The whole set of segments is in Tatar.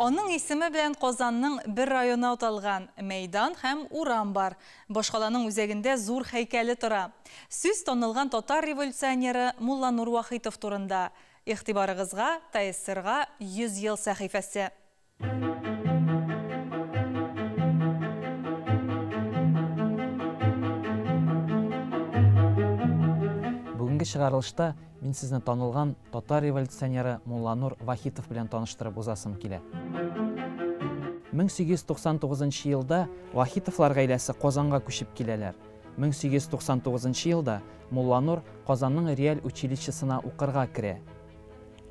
Аның исеме белән Казанның бер районы аталган, мәйдан һәм урам бар. Башкаланың үзәгендә зур һәйкәле тора. Сүз танылган татар революционеры Мулланур Вахитов турында. Игътибарыгызга ТАССРга 100 ел сәхифәсе. Бүгенге чыгарылышта мин сезне танылган татар революционеры Мулланур Вахитов белән таныштырып узасым килә. 1899 елда Вахитовлар гаиләсе Казанга күчеп киләләр. 1899 елда Мулланур Казанның реаль училищесына укырга керә.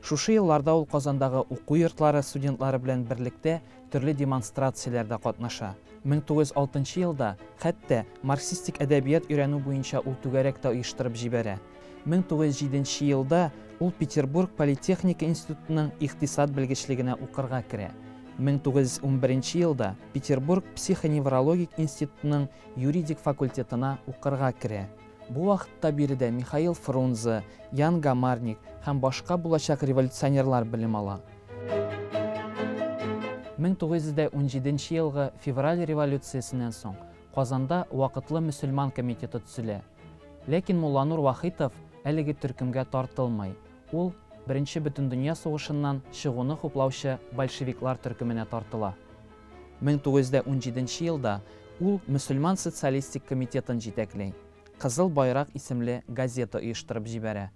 Шушы елларда ул Казандагы уку йортлары студентлары белән берлектә төрле демонстрацияләрдә катнаша. 1906 елда хәтта марксистик әдәбият өйрәнү буенча ул түгәрәк тә оештырып җибәрә. 1907 елда ул Петербург политехника институтының икътисад белгечлегенә укырга керә. 1911 елда Петербург психоневрологик институтының юридик факультетына укырга керә. Бу вакытта биредә Михаил Фрунзе, Ян Гамарник һәм башка булачак революционерлар белем ала. 1917 елгы февраль революциясеннән соң Казанда вакытлы мөселман комитеты төзелә. Ләкин Мулланур Вахитов әлеге төркемгә тартылмый. Ул Беренче бөтендөнья сугышыннан чыгуны хуплаучы большевиклар төркеменә тартыла. 1917 елда ул Мөселман социалистик комитетын җитәкли, Кызыл байрак исемле газета оештырып җибәрә.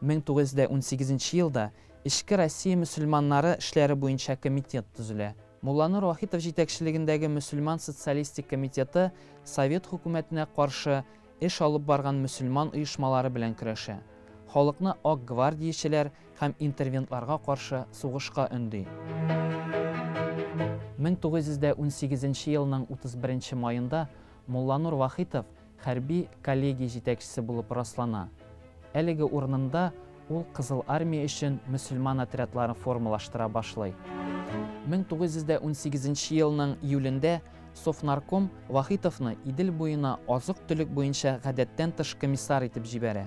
1918 елда Эчке Россия мөселманнары эшләре буенча комитет төзелә. Мулланур Вахитов җитәкчелегендәге Мөселман социалистик комитеты Совет хөкүмәтенә каршы эш алып барган мөселман оешмалары белән көрәшә. Халыкны ак гвардиячеләр һәм интервентларга каршы сугышка өнди. 1918 елның 31 маенда Мулланур Вахитов хәрби коллегия җитәкчесе булып раслана. Әлеге урынында ул Кызыл армия өчен мөселман отрядларын формалаштыра башлый. 1918 елның июлендә Совнарком Вахитовны Идел буена азык-төлек буенча гадәттән тыш комиссар итеп җибәрә.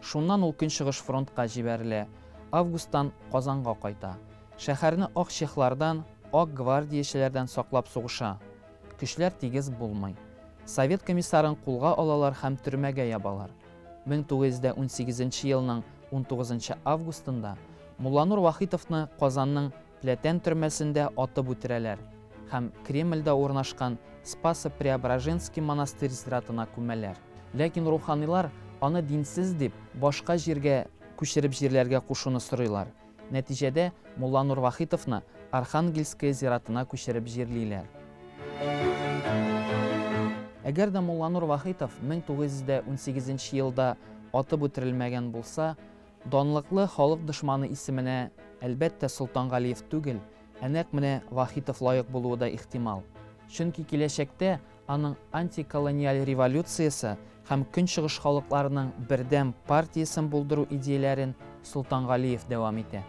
Шуннан ул Көнчыгыш фронтка җибәрелә. Августтан Казанга кайта. Шәһәрне ак чехлардан, ак гвардиячеләрдән саклап сугыша. Көчләр тигез булмый. Совет комиссарын кулга алалар һәм төрмәгә ябалар. 1918 елның 19 августында Мулланур Вахитовны Казанның Пләтән төрмәсендә атып үтерәләр һәм Кремльдә урнашкан Спасо-Преображенский монастырь зиратына күмәләр. Ләкин руханилар аны динсез дип, башка җиргә күчереп җирләргә кушуны сорыйлар. Нәтиҗәдә Мулланур Вахитовны Архангельское зиратына күчереп җирлиләр. Әгәр дә Мулланур Вахитов 1918 елда атып үтерелмәгән булса, данлыклы халык дошманы исеменә, әлбәттә, Солтангалиев түгел, ә нәкъ менә Вахитов лаек булуы да ихтимал. Чөнки киләчәктә аның антиколониаль революциясе һәм Көнчыгыш халыкларының бердәм партиясен булдыру идеяләрен Солтангалиев дәвам итә.